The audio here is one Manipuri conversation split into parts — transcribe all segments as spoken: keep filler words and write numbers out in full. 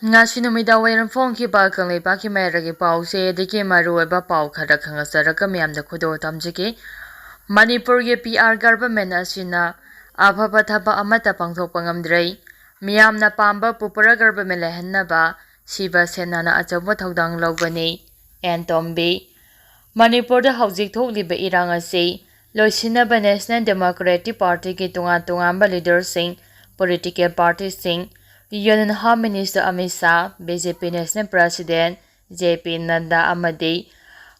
ꯉꯁꯤ ꯅꯨꯃꯤꯗꯥꯡ ꯋꯥꯏꯔꯝ ꯐꯣꯡꯈꯤꯕ ꯀꯪꯂꯩꯄꯥꯛꯀꯤ ꯃꯌꯥꯏꯒꯤ ꯄꯥꯎꯆꯦꯗꯒꯤ ꯃꯔꯨꯑꯣꯏꯕ ꯄꯥꯎ ꯈꯔ ꯈꯪꯍꯟꯖꯔꯒ ꯃꯤꯌꯥꯝꯗ ꯈꯨꯗꯣꯜ ꯇꯝꯖꯒꯦ꯫ ꯃꯅꯤꯄꯨꯔꯒꯤ P R government ꯑꯁꯤꯅ ꯑꯐꯕ ꯊꯕꯛ ꯑꯃꯠꯇ ꯄꯥꯡꯊꯣꯛꯄ ꯉꯝꯗ꯭ꯔꯦ꯫ ꯃꯤꯌꯥꯝꯅ ꯄꯥꯝꯕ popular government ꯂꯩꯍꯟꯅꯕ ꯁꯤꯕ ꯁꯦꯅꯥꯅ ꯑꯆꯧꯕ ꯊꯧꯗꯥꯡ ꯂꯧꯒꯅꯤ꯫ ꯑꯦꯟ ꯇꯣꯝꯕꯤ꯫ ꯃꯅꯤꯄꯨꯔꯗ ꯍꯧꯖꯤꯛ ꯊꯣꯛꯂꯤꯕ ꯏꯔꯥꯡ ꯑꯁꯤ ꯂꯣꯏꯁꯤꯟꯅꯕ National Democratic Partyꯒꯤ ꯇꯣꯉꯥꯟ ꯇꯣꯉꯥꯟꯕ leaderꯁꯤꯡ, political partyꯁꯤꯡ, Union Home Minister Amit Shah, B J P National President J P ꯅꯗ꯭ꯗꯥ ꯑꯃꯗꯤ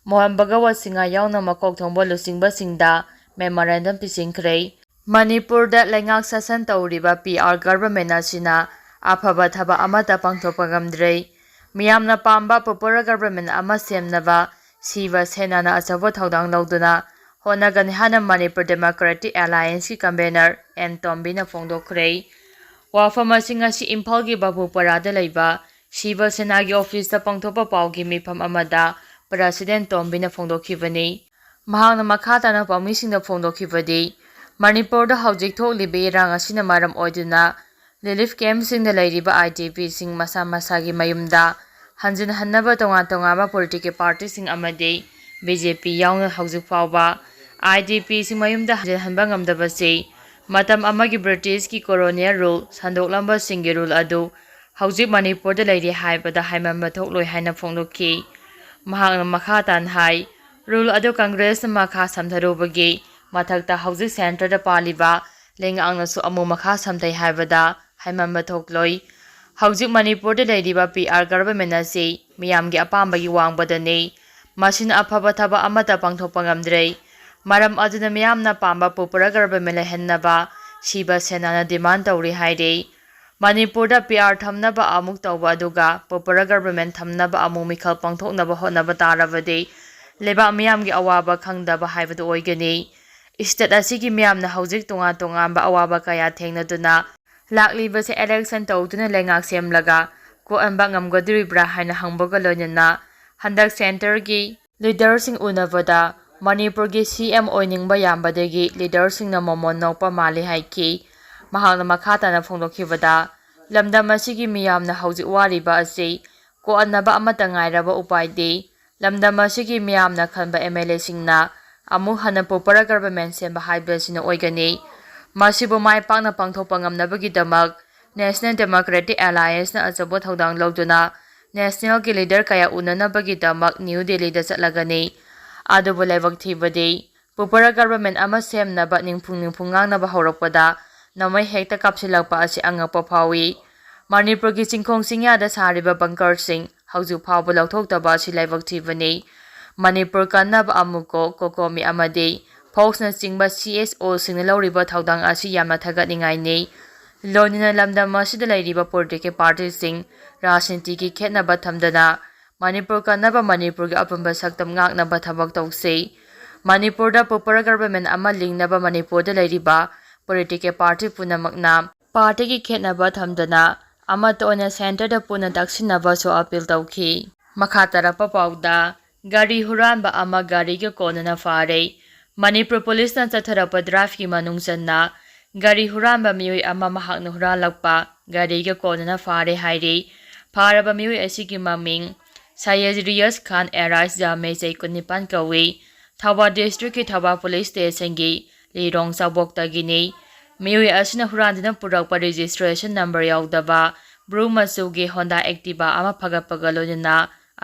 ꯃꯣꯍꯟ ꯚꯒꯋꯠ ꯁꯤꯡꯍ ꯌꯥꯎꯅ ꯃꯀꯣꯛ ꯊꯣꯡꯕ ꯂꯨꯆꯤꯡꯕꯁꯤꯡꯗ memorandum ꯄꯤꯁꯤꯟꯈ꯭ꯔꯦ꯫ ꯃꯅꯤꯄꯨꯔꯗ ꯂꯩꯉꯥꯛ ꯁꯥꯁꯟ ꯇꯧꯔꯤꯕ P R government ꯑꯁꯤꯅ ꯑꯐꯕ ꯊꯕꯛ ꯑꯃꯠꯇ ꯄꯥꯡꯊꯣꯛꯄ ꯉꯝꯗ꯭ꯔꯦ꯫ ꯃꯤꯌꯥꯝꯅ ꯄꯥꯝꯕ popular government ꯑꯃ ꯁꯦꯝꯅꯕ ꯁꯤꯕ ꯁꯦꯅꯥꯅ ꯑꯆꯧꯕ ꯊꯧꯗꯥꯡ ꯂꯧꯗꯨꯅ ꯍꯣꯠꯅꯒꯅꯤ ꯍꯥꯏꯅ Manipur Democratic Allianceꯀꯤ convener ꯑꯦꯟ ꯇꯣꯝꯕꯤꯅ ꯐꯣꯡꯗꯣꯛꯈ꯭ꯔꯦ꯫ ꯋꯥꯐꯝ ꯑꯁꯤ ꯉꯁꯤ ꯏꯝꯐꯥꯜꯒꯤ ꯕꯥꯕꯨꯄꯥꯔꯥꯗ ꯂꯩꯕ ꯁꯤꯕ ꯁꯦꯅꯥꯒꯤ officeꯇ ꯄꯥꯡꯊꯣꯛꯄ ꯄꯥꯎꯒꯤ ꯃꯤꯐꯝ ꯑꯃꯗ President ꯇꯣꯝꯕꯤꯅ ꯐꯣꯡꯗꯣꯛꯈꯤꯕꯅꯤ꯫ ꯃꯍꯥꯛꯅ ꯃꯈꯥ ꯇꯥꯅ ꯄꯥꯎꯃꯤꯁꯤꯡꯗ ꯐꯣꯡꯗꯣꯛꯈꯤꯕꯗꯤ, ꯃꯅꯤꯄꯨꯔꯗ ꯍꯧꯖꯤꯛ ꯊꯣꯛꯂꯤꯕ ꯏꯔꯥꯡ ꯑꯁꯤꯅ ꯃꯔꯝ ꯑꯣꯏꯗꯨꯅ relief campꯁꯤꯡꯗ ꯂꯩꯔꯤꯕ I D Pꯁꯤꯡ ꯃꯁꯥ ꯃꯁꯥꯒꯤ ꯃꯌꯨꯝꯗ ꯍꯟꯖꯤꯟꯍꯟꯅꯕ ꯇꯣꯉꯥꯟ ꯇꯣꯉꯥꯟꯕ political partyꯁꯤꯡ ꯑꯃꯗꯤ B J P ꯌꯥꯎꯅ ꯍꯧꯖꯤꯛ ꯐꯥꯎꯕ I D Pꯁꯤꯡ ꯃꯌꯨꯝꯗ ꯍꯟꯖꯤꯟꯍꯟꯕ ꯉꯝꯗꯕꯁꯤ ꯃꯇꯝ ꯑꯃꯒꯤ Britishꯀꯤ colonial rule ꯁꯟꯗꯣꯛꯂꯝꯕꯁꯤꯡꯒꯤ rule ꯑꯗꯨ ꯍꯧꯖꯤꯛ ꯃꯅꯤꯄꯨꯔꯗ ꯂꯩꯔꯤ ꯍꯥꯏꯕꯗ ꯍꯥꯏꯃꯟꯕ ꯊꯣꯛꯂꯣꯏ ꯍꯥꯏꯅ ꯐꯣꯡꯗꯣꯛꯈꯤ꯫ ꯃꯍꯥꯛꯅ ꯃꯈꯥ ꯇꯥꯅ ꯍꯥꯏ, rule ꯑꯗꯨ Congressꯅ ꯃꯈꯥ ꯁꯝꯊꯔꯨꯕꯒꯤ ꯃꯊꯛꯇ ꯍꯧꯖꯤꯛ centreꯗ ꯄꯥꯜꯂꯤꯕ ꯂꯩꯉꯥꯛꯅꯁꯨ ꯑꯃꯨꯛ ꯃꯈꯥ ꯁꯝꯊꯩ ꯍꯥꯏꯕꯗ ꯍꯥꯏꯃꯟꯕ ꯊꯣꯛꯂꯣꯏ꯫ ꯍꯧꯖꯤꯛ ꯃꯅꯤꯄꯨꯔꯗ ꯂꯩꯔꯤꯕ P R government ꯑꯁꯤ ꯃꯤꯌꯥꯝꯒꯤ ꯑꯄꯥꯝꯕꯒꯤ ꯋꯥꯡꯕꯗꯅꯤ꯫ ꯃꯁꯤꯅ ꯑꯐꯕ ꯊꯕꯛ ꯑꯃꯠꯇ ꯄꯥꯡꯊꯣꯛꯄ ꯉꯝꯗ꯭ꯔꯦ꯫ ꯃꯔꯝ ꯑꯗꯨꯅ ꯃꯤꯌꯥꯝꯅ ꯄꯥꯝꯕ popular government ꯂꯩꯍꯟꯅꯕ ꯁꯤꯕ ꯁꯦꯅꯥꯅ demand ꯇꯧꯔꯤ ꯍꯥꯏꯔꯤ꯫ ꯃꯅꯤꯄꯨꯔꯗ P R ꯊꯝꯅꯕ ꯑꯃꯨꯛ ꯇꯧꯕ ꯑꯗꯨꯒ popular government ꯊꯝꯅꯕ ꯑꯃꯨꯛ ꯃꯤꯈꯜ ꯄꯥꯡꯊꯣꯛꯅꯕ ꯍꯣꯠꯅꯕ ꯇꯥꯔꯕꯗꯤ ꯂꯩꯕꯥꯛ ꯃꯤꯌꯥꯝꯒꯤ ꯑꯋꯥꯕ ꯈꯪꯗꯕ ꯍꯥꯏꯕꯗꯨ ꯑꯣꯏꯒꯅꯤ꯫ State ꯑꯁꯤꯒꯤ ꯃꯤꯌꯥꯝꯅ ꯍꯧꯖꯤꯛ ꯇꯣꯉꯥꯟ ꯇꯣꯉꯥꯟꯕ ꯑꯋꯥꯕ ꯀꯌꯥ ꯊꯦꯡꯅꯗꯨꯅ ꯂꯥꯛꯂꯤꯕꯁꯦ election ꯇꯧꯗꯨꯅ ꯂꯩꯉꯥꯛ ꯁꯦꯝꯂꯒ ꯀꯣꯛꯍꯟꯕ ꯉꯝꯒꯗꯣꯔꯤꯕ꯭ꯔꯥ ꯍꯥꯏꯅ ꯍꯪꯕꯒ ꯂꯣꯏꯅꯅ ꯍꯟꯗꯛ centreꯒꯤ leaderꯁꯤꯡ ꯎꯅꯕꯗ ꯃꯅꯤꯄꯨꯔꯒꯤ C M ꯑꯣꯏꯅꯤꯡꯕ ꯌꯥꯝꯕꯗꯒꯤ leaderꯁꯤꯡꯅ ꯃꯃꯣꯟ ꯅꯣꯛꯄ ꯃꯥꯜꯂꯤ ꯍꯥꯏꯈꯤ꯫ ꯃꯍꯥꯛꯅ ꯃꯈꯥ ꯇꯥꯅ ꯐꯣꯡꯗꯣꯛꯈꯤꯕꯗ, ꯂꯝꯗꯝ ꯑꯁꯤꯒꯤ ꯃꯤꯌꯥꯝꯅ ꯍꯧꯖꯤꯛ ꯋꯥꯔꯤꯕ ꯑꯁꯤ ꯀꯣꯛꯍꯟꯅꯕ ꯑꯃꯠꯇ ꯉꯥꯏꯔꯕ ꯎꯄꯥꯏꯗꯤ ꯂꯝꯗꯝ ꯑꯁꯤꯒꯤ ꯃꯤꯌꯥꯝꯅ ꯈꯟꯕ ꯑꯦꯝ ꯑꯦꯜ ꯑꯦꯁꯤꯡꯅ ꯑꯃꯨꯛ ꯍꯟꯅ ꯄꯣꯄꯨꯂꯔ ꯒꯕꯔꯃꯦꯟ ꯁꯦꯝꯕ ꯍꯥꯏꯕꯁꯤꯅ ꯑꯣꯏꯒꯅꯤ꯫ ꯃꯁꯤꯕꯨ ꯃꯥꯏ ꯄꯥꯛꯅ ꯄꯥꯡꯊꯣꯛꯄ ꯉꯝꯅꯕꯒꯤꯗꯃꯛ ꯅꯦꯁꯅꯦꯜ ꯗꯦꯃꯣꯀ꯭ꯔꯦꯇꯤꯛ ꯑꯦꯂꯥꯏꯌꯦꯟꯁꯅ ꯑꯆꯧꯕ ꯊꯧꯗꯥꯡ ꯂꯧꯗꯨꯅ ꯅꯦꯁꯅꯦꯜꯒꯤ ꯂꯤꯗꯔ ꯀꯌꯥ ꯎꯅꯅꯕꯒꯤꯗꯃꯛ ꯅ꯭ꯌꯨ ꯗꯦꯜꯂꯤꯗ ꯆꯠꯂꯒꯅꯤ꯫ ꯑꯗꯨꯕꯨ ꯂꯥꯏꯕꯛ ꯊꯤꯕꯗꯤ ꯄꯣꯄꯨꯂꯔ ꯒꯕꯔꯃꯦꯟ ꯑꯃ ꯁꯦꯝꯅꯕ ꯅꯤꯡꯐꯨꯡ ꯅꯤꯡꯐꯨꯡ ꯉꯥꯡꯅꯕ ꯍꯧꯔꯛꯄꯗ ꯅꯣꯡꯃꯩ ꯍꯦꯛꯇ ꯀꯥꯞꯁꯤꯜꯂꯛꯄ ꯑꯁꯤ ꯑꯉꯛꯄ ꯐꯥꯎꯏ꯫ ꯃꯅꯤꯄꯨꯔꯒꯤ ꯆꯤꯡꯈꯣꯡ ꯆꯤꯡꯌꯥꯗ ꯁꯥꯔꯤꯕ ꯕꯪꯀꯔꯁꯤꯡ ꯍꯧꯖꯤꯛ ꯐꯥꯎꯕ ꯂꯧꯊꯣꯛꯇꯕ ꯑꯁꯤ ꯂꯥꯏꯕꯛ ꯊꯤꯕꯅꯤ꯫ ꯃꯅꯤꯄꯨꯔ ꯀꯟꯅꯕ ꯑꯃꯨꯛꯀꯣ ꯀꯣꯀꯣꯃꯤ ꯑꯃꯗꯤ ꯐꯣꯛꯁꯅꯆꯤꯡꯕ ꯁꯤ ꯑꯦꯁ ꯑꯣꯁꯤꯡꯅ ꯂꯧꯔꯤꯕ ꯊꯧꯗꯥꯡ ꯑꯁꯤ ꯌꯥꯝꯅ ꯊꯥꯒꯠꯅꯤꯡꯉꯥꯏꯅꯤ꯫ ꯂꯣꯏꯅꯅ ꯂꯝꯗꯝ ꯑꯁꯤꯗ ꯂꯩꯔꯤꯕ ꯄꯣꯂꯤꯇꯤꯀꯦꯜ ꯄꯥꯔꯇꯤꯁꯤꯡ ꯔꯥꯖꯅꯤꯇꯤꯒꯤ ꯈꯦꯠꯅꯕ ꯊꯝꯗꯅ ꯃꯅꯤꯄꯨꯔ ꯀꯟꯅꯕ ꯃꯅꯤꯄꯨꯔꯒꯤ ꯑꯄꯨꯟꯕ ꯁꯛꯇꯝ ꯉꯥꯛꯅꯕ ꯊꯕꯛ ꯇꯧꯁꯤ꯫ ꯃꯅꯤꯄꯨꯔꯗ ꯄꯣꯄꯨꯂꯔ ꯒꯕꯔꯃꯦꯟ ꯑꯃ ꯂꯤꯡꯅꯕ ꯃꯅꯤꯄꯨꯔꯗ ꯂꯩꯔꯤꯕ ꯄꯣꯂꯤꯇꯤꯀꯦꯜ ꯄꯥꯔꯇꯤ ꯄꯨꯝꯅꯃꯛꯅ ꯄꯥꯔꯇꯤꯒꯤ ꯈꯦꯠꯅꯕ ꯊꯝꯗꯅ ꯑꯃꯠꯇ ꯑꯣꯏꯅ ꯁꯦꯟꯇꯔꯗ ꯄꯨꯟꯅ ꯇꯛꯁꯤꯟꯅꯕꯁꯨ ꯑꯄꯤꯜ ꯇꯧꯈꯤ꯫ ꯃꯈꯥ ꯇꯥꯔꯛꯄ ꯄꯥꯎꯗ, ꯒꯥꯔꯤ ꯍꯨꯔꯥꯟꯕ ꯑꯃ ꯒꯥꯔꯤꯒ ꯀꯣꯟꯅꯅ ꯐꯥꯔꯦ꯫ ꯃꯅꯤꯄꯨꯔ ꯄꯨꯂꯤꯁꯅ ꯆꯠꯊꯔꯛꯄ ꯗ꯭ꯔꯥꯏꯚꯀꯤ ꯃꯅꯨꯡ ꯆꯟꯅ ꯒꯥꯔꯤ ꯍꯨꯔꯥꯟꯕ ꯃꯤꯑꯣꯏ ꯑꯃ ꯃꯍꯥꯛꯅ ꯍꯨꯔꯥꯜꯂꯛꯄ ꯒꯥꯔꯤꯒ ꯀꯣꯟꯅꯅ ꯐꯥꯔꯦ ꯍꯥꯏꯔꯤ꯫ ꯐꯥꯔꯕ ꯃꯤꯑꯣꯏ ꯑꯁꯤꯒꯤ ꯃꯃꯤꯡ ꯁꯌꯦꯗ ꯔꯤꯌꯥꯖ ꯈꯥꯟ ꯑꯦꯔꯥꯏꯁ ꯖꯥꯃꯦ, ꯆꯍꯤ ꯀꯨꯟꯅꯤꯄꯥꯟ ꯀꯧꯏ꯫ ꯊꯧꯕꯥꯜ ꯗꯤꯁꯇ꯭ꯔꯤꯛꯀꯤ ꯊꯧꯕꯥꯜ ꯄꯨꯂꯤꯁ ꯁ꯭ꯇꯦꯁꯟꯒꯤ ꯂꯤꯔꯣꯡ ꯆꯥꯎꯕꯣꯛꯇꯒꯤꯅꯤ꯫ ꯃꯤꯑꯣꯏ ꯑꯁꯤꯅ ꯍꯨꯔꯥꯟꯗꯨꯅ ꯄꯨꯔꯛꯄ ꯔꯦꯖꯤꯁꯇ꯭ꯔꯦꯁꯟ ꯅꯝꯕꯔ ꯌꯥꯎꯗꯕ ꯕ꯭ꯂꯨ ꯃꯆꯨꯒꯤ ꯍꯣꯟꯗꯥ ꯑꯦꯛꯇꯤꯚꯥ ꯑꯃ ꯐꯒꯠꯄꯒ ꯂꯣꯏꯅꯅ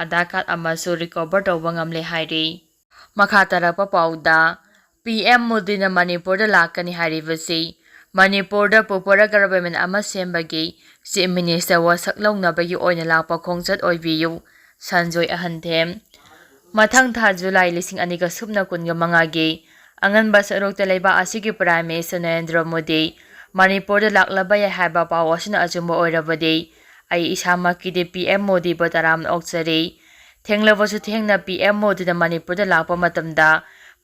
ꯑꯙꯥꯔ ꯀꯥꯔꯗ ꯑꯃꯁꯨ ꯔꯤꯀꯣꯚꯔ ꯇꯧꯕ ꯉꯝꯂꯦ ꯍꯥꯏꯔꯤ꯫ ꯃꯈꯥ ꯇꯥꯔꯛꯄ ꯄꯥꯎꯗ, ꯄꯤ ꯑꯦꯝ ꯃꯣꯗꯤꯅ ꯃꯅꯤꯄꯨꯔꯗ ꯂꯥꯛꯀꯅꯤ ꯍꯥꯏꯔꯤꯕꯁꯤ ꯃꯅꯤꯄꯨꯔꯗ ꯄꯣꯄꯨꯂꯔ ꯒꯕꯔꯃꯦꯟ ꯑꯃ ꯁꯦꯝꯕꯒꯤ ꯆꯤꯐ ꯃꯤꯅꯤꯁꯇꯔ ꯋꯥꯁꯛ ꯂꯧꯅꯕꯒꯤ ꯑꯣꯏꯅ ꯂꯥꯛꯄ ꯈꯣꯡꯆꯠ ꯑꯣꯏꯕꯤꯌꯨ꯫ ꯁꯟꯖꯣꯏ ꯑꯍꯟꯊꯦꯝ꯫ ꯃꯊꯪ ꯊꯥ ꯖꯨꯂꯥꯏ ꯂꯤꯁꯤꯡ ꯑꯅꯤꯒ ꯁꯨꯞꯅ ꯀꯨꯟꯒ ꯃꯉꯥꯒꯤ ꯑꯉꯟꯕ ꯁꯔꯨꯛꯇ ꯂꯩꯕꯥꯛ ꯑꯁꯤꯒꯤ ꯄ꯭ꯔꯥꯏꯝ ꯃꯤꯅꯤꯁꯇꯔ ꯅꯔꯦꯟꯗ꯭ꯔ ꯃꯣꯗꯤ ꯃꯅꯤꯄꯨꯔꯗ ꯂꯥꯛꯂꯕ ꯌꯥꯏ ꯍꯥꯏꯕ ꯄꯥꯎ ꯑꯁꯤꯅ ꯑꯆꯨꯝꯕ ꯑꯣꯏꯔꯕꯗꯤ ꯑꯩ ꯏꯁꯥꯃꯛꯀꯤꯗꯤ ꯄꯤ ꯑꯦꯝ ꯃꯣꯗꯤꯕꯨ ꯇꯔꯥꯝꯅ ꯑꯣꯛꯆꯔꯤ꯫ ꯊꯦꯡꯂꯕꯁꯨ ꯊꯦꯡꯅ ꯄꯤ ꯑꯦꯝ ꯃꯣꯗꯤꯅ ꯃꯅꯤꯄꯨꯔꯗ ꯂꯥꯛꯄ ꯃꯇꯝꯗ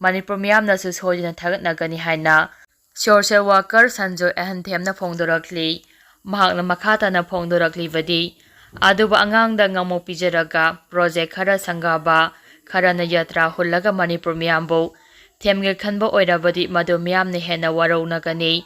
ꯃꯅꯤꯄꯨꯔ ꯃꯤꯌꯥꯝꯅꯁꯨ ꯁꯣꯏꯗꯅ ꯊꯥꯒꯠꯅꯒꯅꯤ ꯍꯥꯏꯅ ꯁꯣꯁꯤꯌꯦꯜ ꯋꯥꯔꯀꯔ ꯁꯟꯖꯣꯏ ꯑꯍꯟꯊꯦꯝꯅ ꯐꯣꯡꯗꯣꯔꯛꯂꯤ꯫ ꯃꯍꯥꯛꯅ ꯃꯈꯥ ꯇꯥꯅ ꯐꯣꯡꯗꯣꯔꯛꯂꯤꯕꯗꯤ, ꯑꯗꯨꯕꯨ ꯑꯉꯥꯡꯗ ꯉꯝꯃꯨ ꯄꯤꯖꯔꯒ ꯄ꯭ꯔꯣꯖꯦꯛ ꯈꯔ ꯁꯪꯒꯥꯕ, ꯈꯔꯅ ꯌꯥꯇ꯭ꯔꯥ ꯍꯨꯜꯂꯒ ꯃꯅꯤꯄꯨꯔ ꯃꯤꯌꯥꯝꯕꯨ ꯊꯦꯝꯒꯦ ꯈꯟꯕ ꯑꯣꯏꯔꯕꯗꯤ ꯃꯗꯨ ꯃꯤꯌꯥꯝꯅ ꯍꯦꯟꯅ ꯋꯥꯔꯧꯅꯒꯅꯤ꯫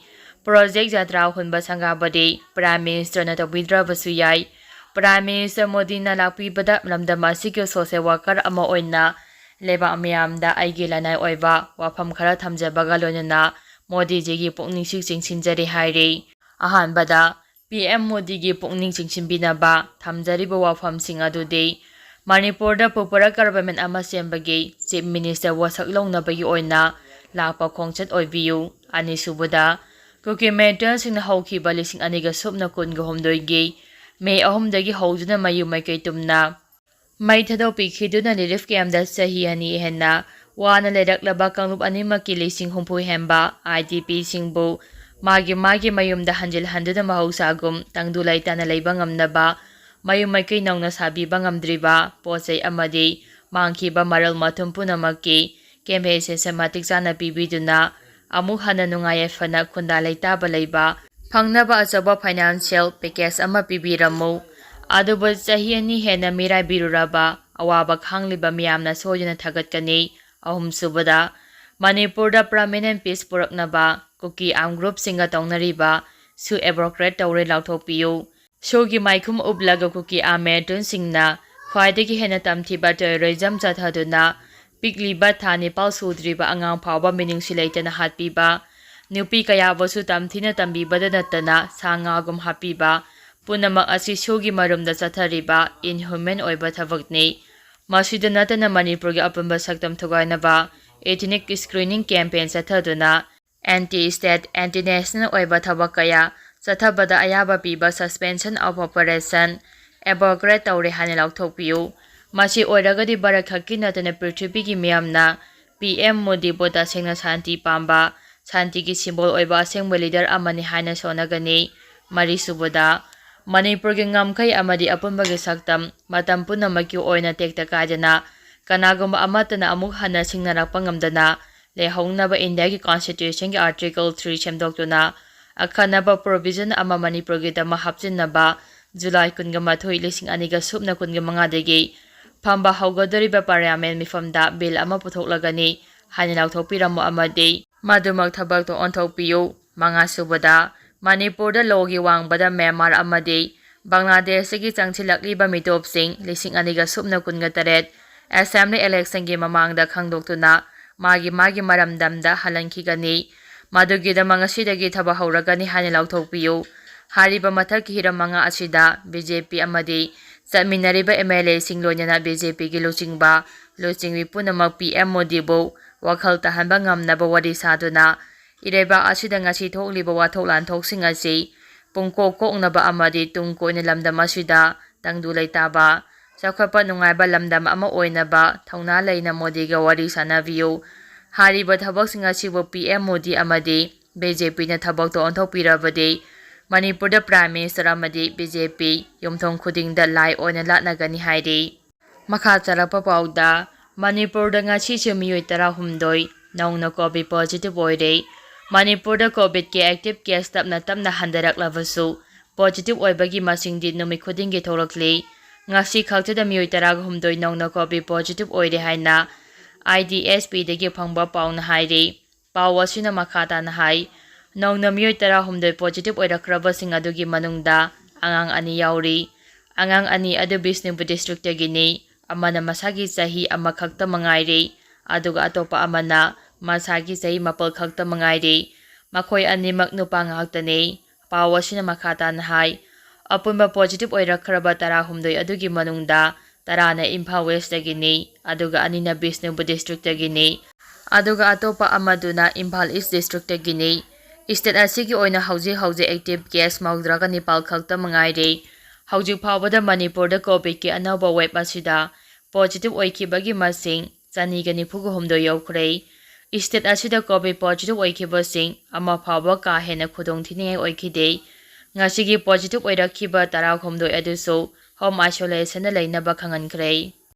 Project Yatra ꯍꯨꯟꯕ ꯁꯪꯒꯥꯕꯗꯤ Prime Ministerꯅ ꯇꯧꯕꯤꯗ꯭ꯔꯕꯁꯨ ꯌꯥꯏ꯫ Prime Minister ꯃꯣꯗꯤꯅ ꯂꯥꯛꯄꯤꯕꯗ ꯂꯝꯗꯝ ꯑꯁꯤꯒꯤ social worker ꯑꯃ ꯑꯣꯏꯅ ꯂꯩꯕꯥꯛ ꯃꯤꯌꯥꯝꯗ ꯑꯩꯒꯤ ꯂꯅꯥꯏ ꯑꯣꯏꯕ ꯋꯥꯐꯝ ꯈꯔ ꯊꯝꯖꯕꯒ ꯂꯣꯏꯅꯅ ꯃꯣꯗꯤꯖꯤꯒꯤ ꯄꯨꯛꯅꯤꯡꯁꯨ ꯆꯤꯡꯁꯤꯟꯖꯔꯤ ꯍꯥꯏꯔꯤ꯫ ꯑꯍꯥꯟꯕꯗ, ꯄꯤ ꯑꯦꯝ ꯃꯣꯗꯤꯒꯤ ꯄꯨꯛꯅꯤꯡ ꯆꯤꯡꯁꯤꯟꯕꯤꯅꯕ ꯊꯝꯖꯔꯤꯕ ꯋꯥꯐꯝꯁꯤꯡ ꯑꯗꯨꯗꯤ, ꯃꯅꯤꯄꯨꯔꯗ popular government ꯑꯃ ꯁꯦꯝꯕꯒꯤ Chief Minister ꯋꯥꯁꯛ ꯂꯧꯅꯕꯒꯤ ꯑꯣꯏꯅ ꯂꯥꯛꯄ ꯈꯣꯡꯆꯠ ꯑꯣꯏꯕꯤꯌꯨ꯫ ꯑꯅꯤꯁꯨꯕꯗ, ꯀꯨꯀꯤ militant ꯁꯤꯡꯅ ꯍꯧꯈꯤꯕ ꯂꯤꯁꯤꯡ ꯑꯅꯤꯒ ꯁꯨꯞꯅ ꯀꯨꯟꯒ ꯍꯨꯝꯗꯣꯏꯒꯤ ꯃꯦ ꯑꯍꯨꯝꯗꯒꯤ ꯍꯧꯗꯨꯅ ꯃꯌꯨꯝ ꯃꯥꯏꯀꯩ ꯇꯨꯝꯅ ꯃꯩ ꯊꯥꯗꯣꯛꯄꯤꯈꯤꯗꯨꯅ relief camp ꯗ ꯆꯍꯤ ꯑꯅꯤ ꯍꯦꯟꯅ ꯋꯥꯅ ꯂꯩꯔꯛꯂꯕ ꯀꯥꯡꯂꯨꯞ ꯑꯅꯤꯃꯛꯀꯤ ꯂꯤꯁꯤꯡ ꯍꯨꯝꯐꯨ ꯍꯦꯟꯕ I D P ꯁꯤꯡꯕꯨ ꯃꯥꯒꯤ ꯃꯥꯒꯤ ꯃꯌꯨꯝꯗ ꯍꯟꯖꯤꯜꯍꯟꯗꯨꯅ ꯃꯍꯧꯁꯥꯒꯨꯝ ꯇꯪꯗꯨ ꯂꯩꯇꯥꯅ ꯂꯩꯕ ꯉꯝꯅꯕ ꯃꯌꯨꯝ ꯃꯥꯏꯀꯩ ꯅꯧꯅ ꯁꯥꯕꯤꯕ ꯉꯝꯗ꯭ꯔꯤꯕ ꯄꯣꯠ ꯆꯩ ꯑꯃꯗꯤ ꯃꯥꯡꯈꯤꯕ ꯃꯔꯜ ꯃꯊꯨꯝ ꯄꯨꯝꯅꯃꯛꯀꯤ compensation ꯃꯇꯤꯛ ꯆꯥꯅ ꯄꯤꯕꯤꯗꯨꯅ ꯑꯃꯨꯛ ꯍꯟꯅ ꯅꯨꯡꯉꯥꯏ ꯌꯥꯏꯐꯅ ꯈꯨꯟꯗꯥ ꯂꯩꯇꯥꯕ ꯂꯩꯕ ꯐꯪꯅꯕ ꯑꯆꯧꯕ financial package ꯑꯃ ꯄꯤꯕꯤꯔꯝꯃꯨ꯫ ꯑꯗꯨꯕꯨ ꯆꯍꯤ ꯑꯅꯤ ꯍꯦꯟꯅ ꯃꯤꯔꯥꯏꯕꯤꯔꯨꯔꯕ ꯑꯋꯥꯕ ꯈꯥꯡꯂꯤꯕ ꯃꯤꯌꯥꯝꯅ ꯁꯣꯏꯗꯅ ꯊꯥꯒꯠꯀꯅꯤ꯫ ꯑꯍꯨꯝꯁꯨꯕꯗ, ꯃꯅꯤꯄꯨꯔꯗ permanent peace ꯄꯨꯔꯛꯅꯕ ꯀꯨꯀꯤ armed group ꯁꯤꯡꯒ ꯇꯧꯅꯔꯤꯕ ꯁꯨ abrogate ꯇꯧꯔꯦ ꯂꯥꯎꯊꯣꯛꯄꯤꯌꯨ꯫ ꯁꯨꯒꯤ ꯃꯥꯏꯈꯨꯝ ꯎꯞꯂꯒ ꯀꯨꯀꯤ armed militant ꯁꯤꯡꯅ ꯈ꯭ꯋꯥꯏꯗꯒꯤ ꯍꯦꯟꯅ ꯇꯝꯊꯤꯕ terrorism ꯆꯠꯊꯗꯨꯅ ꯄꯤꯛꯂꯤꯕ ꯊꯥ ꯅꯤꯄꯥꯜ ꯁꯨꯗ꯭ꯔꯤꯕ ꯑꯉꯥꯡ ꯐꯥꯎꯕ ꯃꯤꯅꯨꯡꯁꯤ ꯂꯩꯇꯅ ꯍꯥꯠꯄꯤꯕ, ꯅꯨꯄꯤ ꯀꯌꯥꯕꯨꯁꯨ ꯇꯝꯊꯤꯅ ꯇꯝꯕꯤꯕꯗ ꯅꯠꯇꯅ ꯁꯥ ꯉꯥꯒꯨꯝ ꯍꯥꯠꯄꯤꯕ, ꯄꯨꯝꯅꯃꯛ ꯑꯁꯤ ꯁꯨꯒꯤ ꯃꯔꯨꯝꯗ ꯆꯠꯊꯔꯤꯕ inhuman ꯑꯣꯏꯕ ꯊꯕꯛꯅꯤ꯫ ꯃꯁꯤꯗ ꯅꯠꯇꯅ ꯃꯅꯤꯄꯨꯔꯒꯤ ꯑꯄꯨꯟꯕ ꯁꯛꯇꯝ ꯊꯨꯒꯥꯏꯅꯕ ethnic screening campaign ꯆꯠꯊꯗꯨꯅ anti state, anti national ꯑꯣꯏꯕ ꯊꯕꯛ ꯀꯌꯥ ꯆꯠꯊꯕꯗ ꯑꯌꯥꯕ ꯄꯤꯕ suspension of operation abrogate ꯇꯧꯔꯦ ꯍꯥꯏꯅ ꯂꯥꯎꯊꯣꯛꯄꯤꯌꯨ꯫ ꯃꯁꯤ ꯑꯣꯏꯔꯒꯗꯤ ꯚꯥꯔꯠ ꯈꯛꯀꯤ ꯅꯠꯇꯅ ꯄ꯭ꯔꯤꯊꯤꯕꯤꯒꯤ ꯃꯤꯌꯥꯝꯅ ꯄꯤ ꯑꯦꯝ ꯃꯣꯗꯤꯕꯨ ꯇꯁꯦꯡꯅ ꯁꯥꯟꯇꯤ ꯄꯥꯝꯕ, ꯁꯥꯟꯇꯤꯒꯤ symbol ꯑꯣꯏꯕ ꯑꯁꯦꯡꯕ leader ꯑꯃꯅꯤ ꯍꯥꯏꯅ ꯁꯣꯟꯅꯒꯅꯤ꯫ ꯃꯔꯤꯁꯨꯕꯗ, ꯃꯅꯤꯄꯨꯔꯒꯤ ꯉꯝꯈꯩ ꯑꯃꯗꯤ ꯑꯄꯨꯟꯕꯒꯤ ꯁꯛꯇꯝ ꯃꯇꯝ ꯄꯨꯝꯅꯃꯛꯀꯤ ꯑꯣꯏꯅ ꯇꯦꯛꯇ ꯀꯥꯏꯗꯅ ꯀꯅꯥꯒꯨꯝꯕ ꯑꯃꯠꯇꯅ ꯑꯃꯨꯛ ꯍꯟꯅ ꯁꯤꯡꯅꯔꯛꯄ ꯉꯝꯗꯅ ꯂꯩꯍꯧꯅꯕ ꯏꯟꯗꯤꯌꯥꯒꯤ constitution ꯒꯤ article three ꯁꯦꯝꯗꯣꯛꯇꯨꯅ ꯑꯈꯟꯅꯕ provision ꯑꯃ ꯃꯅꯤꯄꯨꯔꯒꯤꯗꯃꯛ ꯍꯥꯞꯆꯤꯟꯅꯕ ꯖꯨꯂꯥꯏ ꯀꯨꯟꯒ ꯃꯥꯊꯣꯏ, ꯂꯤꯁꯤꯡ ꯑꯅꯤꯒ ꯁꯨꯞꯅ ꯀꯨꯟꯒ ꯃꯉꯥꯗꯒꯤ ꯐꯝꯕ ꯍꯧꯒꯗꯧꯔꯤꯕ parliament ꯃꯤꯐꯝꯗ bill ꯑꯃ ꯄꯨꯊꯣꯛꯂꯒꯅꯤ ꯍꯥꯏꯅ ꯂꯥꯎꯊꯣꯛꯄꯤꯔꯝꯃꯨ ꯑꯃꯗꯤ ꯃꯗꯨꯃꯛ ꯊꯕꯛꯇ ꯑꯣꯟꯊꯣꯛꯄꯤꯌꯨ꯫ ꯃꯉꯥꯁꯨꯕꯗ, ꯃꯅꯤꯄꯨꯔꯗ ꯂꯣꯒꯤ ꯋꯥꯡꯕꯗ ꯃ꯭ꯌꯥꯟꯃꯥꯔ ꯑꯃꯗꯤ ꯕꯪꯒ꯭ꯂꯥꯗꯦꯁꯇꯒꯤ ꯆꯪꯁꯤꯜꯂꯛꯂꯤꯕ ꯃꯤꯇꯣꯞꯁꯤꯡ ꯂꯤꯁꯤꯡ ꯑꯅꯤꯒ ꯁꯨꯞꯅ ꯀꯨꯟꯒ ꯇꯔꯦꯠ ꯑꯦꯁꯦꯝꯕ꯭ꯂꯤ ꯏꯂꯦꯛꯁꯟꯒꯤ ꯃꯃꯥꯡꯗ ꯈꯪꯗꯣꯛꯇꯨꯅ ꯃꯥꯒꯤ ꯃꯥꯒꯤ ꯃꯔꯝꯗꯝꯗ ꯍꯜꯍꯟꯈꯤꯒꯅꯤ꯫ ꯃꯗꯨꯒꯤꯗꯃꯛ ꯉꯁꯤꯗꯒꯤ ꯊꯕꯛ ꯍꯧꯔꯒꯅꯤ ꯍꯥꯏꯅ ꯂꯥꯎꯊꯣꯛꯄꯤꯌꯨ꯫ ꯍꯥꯏꯔꯤꯕ ꯃꯊꯛꯀꯤ ꯍꯤꯔꯝ ꯃꯉꯥ ꯑꯁꯤꯗ ꯕꯤ ꯖꯦ ꯄꯤ ꯑꯃꯗꯤ ꯆꯠꯃꯤꯟꯅꯔꯤꯕ ꯑꯦꯝ ꯑꯦꯜ ꯑꯦꯁꯤꯡ ꯂꯣꯏꯅꯅ ꯕꯤ ꯖꯦ ꯄꯤꯒꯤ ꯂꯨꯆꯤꯡꯕ, ꯂꯨꯆꯤꯡꯕꯤ ꯄꯨꯝꯅꯃꯛ ꯄꯤ ꯑꯦꯝ ꯃꯣꯗꯤꯕꯨ ꯋꯥꯈꯜ ꯇꯥꯍꯟꯕ ꯉꯝꯅꯕ ꯋꯥꯔꯤ ꯁꯥꯗꯨꯅ ꯏꯔꯩꯕꯥꯛ ꯑꯁꯤꯗ ꯉꯁꯤ ꯊꯣꯛꯂꯤꯕ ꯋꯥꯊꯣꯛ ꯂꯥꯟꯊꯣꯛꯁꯤꯡ ꯑꯁꯤ ꯄꯨꯡꯀꯣꯛ ꯀꯣꯛꯅꯕ ꯑꯃꯗꯤ ꯇꯨꯡ ꯀꯣꯏꯅ ꯂꯝꯗꯝ ꯑꯁꯤꯗ ꯇꯪꯗꯨ ꯂꯩꯇꯥꯕ, ꯆꯥꯎꯈꯠꯄ ꯅꯨꯡꯉꯥꯏꯕ ꯂꯝꯗꯝ ꯑꯃ ꯑꯣꯏꯅꯕ ꯊꯧꯅꯥ ꯂꯩꯅ ꯃꯣꯗꯤꯒ ꯋꯥꯔꯤ ꯁꯥꯟꯅꯕꯤꯌꯨ꯫ ꯍꯥꯏꯔꯤꯕ ꯊꯕꯛꯁꯤꯡ ꯑꯁꯤꯕꯨ ꯄꯤ ꯑꯦꯝ ꯃꯣꯗꯤ ꯑꯃꯗꯤ ꯕꯤ ꯖꯦ ꯄꯤꯅ ꯊꯕꯛꯇ ꯑꯣꯟꯊꯣꯛꯄꯤꯔꯕꯗꯤ ꯃꯅꯤꯄꯨꯔꯗ ꯄ꯭ꯔꯥꯏꯝ ꯃꯤꯅꯤꯁꯇꯔ ꯑꯃꯗꯤ ꯕꯤ ꯖꯦ ꯄꯤ ꯌꯨꯝꯊꯣꯡ ꯈꯨꯗꯤꯡꯗ ꯂꯥꯏ ꯑꯣꯏꯅ ꯂꯥꯠꯅꯒꯅꯤ ꯍꯥꯏꯔꯤ꯫ ꯃꯈꯥ ꯆꯠꯂꯛꯄ ꯄꯥꯎꯗ, ꯃꯅꯤꯄꯨꯔꯗ ꯉꯁꯤꯁꯨ ꯃꯤꯑꯣꯏ ꯇꯔꯥꯍꯨꯝꯗꯣꯏ ꯅꯧꯅ ꯀꯣꯚꯤꯗ ꯄꯣꯖꯤꯇꯤꯚ ꯑꯣꯏꯔꯦ꯫ ꯃꯅꯤꯄꯨꯔꯗ ꯀꯣꯚꯤꯗꯀꯤ ꯑꯦꯛꯇꯤꯚ ꯀꯦꯁ ꯇꯞꯅ ꯇꯞꯅ ꯍꯟꯊꯔꯛꯂꯕꯁꯨ ꯄꯣꯖꯤꯇꯤꯚ ꯑꯣꯏꯕꯒꯤ ꯃꯁꯤꯡꯗꯤ ꯅꯨꯃꯤꯠ ꯈꯨꯗꯤꯡꯒꯤ ꯊꯣꯛꯂꯛꯂꯤ꯫ ꯉꯁꯤ ꯈꯛꯇꯗ ꯃꯤꯑꯣꯏ ꯇꯔꯥꯒ ꯍꯨꯝꯗꯣꯏ ꯅꯧꯅ ꯀꯣꯚꯤꯗ ꯄꯣꯖꯤꯇꯤꯚ ꯑꯣꯏꯔꯦ ꯍꯥꯏꯅ ꯑꯥꯏ ꯗꯤ ꯑꯦꯁ ꯄꯤꯗꯒꯤ ꯐꯪꯕ ꯄꯥꯎꯅ ꯍꯥꯏꯔꯤ꯫ ꯄꯥꯎ ꯑꯁꯤꯅ ꯃꯈꯥ ꯇꯥꯅ ꯍꯥꯏ, ꯅꯧꯅ ꯃꯤꯑꯣꯏ ꯇꯔꯥꯍꯨꯝꯗꯣꯏ ꯄꯣꯖꯤꯇꯤꯚ ꯑꯣꯏꯔꯛꯈ꯭ꯔꯕꯁꯤꯡ ꯑꯗꯨꯒꯤ ꯃꯅꯨꯡꯗ ꯑꯉꯥꯡ ꯑꯅꯤ ꯌꯥꯎꯔꯤ꯫ ꯑꯉꯥꯡ ꯑꯅꯤ ꯑꯗꯨ ꯕꯤꯁꯅꯨꯄꯨꯔ ꯗꯤꯁꯇ꯭ꯔꯤꯛꯇꯒꯤꯅꯤ꯫ ꯑꯃꯅ ꯃꯁꯥꯒꯤ ꯆꯍꯤ ꯑꯃꯈꯛꯇ ꯃꯉꯥꯏꯔꯤ, ꯑꯗꯨꯒ ꯑꯇꯣꯞꯄ ꯑꯃꯅ ꯃꯁꯥꯒꯤ ꯆꯍꯤ ꯃꯥꯄꯜ ꯈꯛꯇ ꯃꯉꯥꯏꯔꯤ꯫ ꯃꯈꯣꯏ ꯑꯅꯤꯃꯛ ꯅꯨꯄꯥ ꯉꯥꯛꯇꯅꯤ꯫ ꯄꯥꯎ ꯑꯁꯤꯅ ꯃꯈꯥ ꯇꯥꯅ ꯍꯥꯏ, ꯑꯄꯨꯟꯕ ꯄꯣꯖꯤꯇꯤꯚ ꯑꯣꯏꯔꯛꯈ꯭ꯔꯕ ꯇꯔꯥꯍꯨꯝꯗꯣꯏ ꯑꯗꯨꯒꯤ ꯃꯅꯨꯡꯗ ꯇꯔꯥꯅ ꯏꯝꯐꯥꯜ ꯋꯦꯁꯇꯒꯤꯅꯤ, ꯑꯗꯨꯒ ꯑꯅꯤꯅ ꯕꯤꯁꯅꯨꯄꯨꯔ ꯗꯤꯁꯇ꯭ꯔꯤꯛꯇꯒꯤꯅꯤ, ꯑꯗꯨꯒ ꯑꯇꯣꯞꯄ ꯑꯃꯗꯨꯅ ꯏꯝꯐꯥꯜ ꯏꯁ ꯗꯤꯁꯇ꯭ꯔꯤꯛꯇꯒꯤꯅꯤ꯫ ꯏꯁꯇꯦꯠ ꯑꯁꯤꯒꯤ ꯑꯣꯏꯅ ꯍꯧꯖꯤꯛ ꯍꯧꯖꯤꯛ ꯑꯦꯛꯇꯤꯚ ꯀꯦꯁ ꯃꯧꯗ꯭ꯔꯥꯒ ꯅꯤꯄꯥꯜ ꯈꯛꯇ ꯃꯉꯥꯏꯔꯤ꯫ ꯍꯧꯖꯤꯛ ꯐꯥꯎꯕꯗ ꯃꯅꯤꯄꯨꯔꯗ ꯀꯣꯚꯤꯗꯀꯤ ꯑꯅꯧꯕ ꯋꯦꯕ ꯑꯁꯤꯗ ꯄꯣꯖꯤꯇꯤꯚ ꯑꯣꯏꯈꯤꯕꯒꯤ ꯃꯁꯤꯡ ꯆꯅꯤꯒ ꯅꯤꯐꯨꯒ ꯍꯨꯝꯗꯣꯏ ꯌꯧꯈ꯭ꯔꯦ꯫ ꯏꯁꯇꯦꯠ ꯑꯁꯤꯗ ꯀꯣꯚꯤꯗ ꯄꯣꯖꯤꯇꯤꯚ ꯑꯣꯏꯈꯤꯕꯁꯤꯡ ꯑꯃ ꯐꯥꯎꯕ ꯀꯥ ꯍꯦꯟꯅ ꯈꯨꯗꯣꯡꯊꯤꯅꯤꯡꯉꯥꯏ ꯑꯣꯏꯈꯤꯗꯦ꯫ ꯉꯁꯤꯒꯤ ꯄꯣꯖꯤꯇꯤꯚ ꯑꯣꯏꯔꯛꯈꯤꯕ ꯇꯔꯥꯍꯨꯝꯗꯣꯏ ꯑꯗꯨꯁꯨ ꯍꯣꯝ ꯑꯥꯏꯁꯣꯂꯦꯁꯟꯗ ꯂꯩꯅꯕ ꯈꯪꯍꯟꯈ꯭ꯔꯦ꯫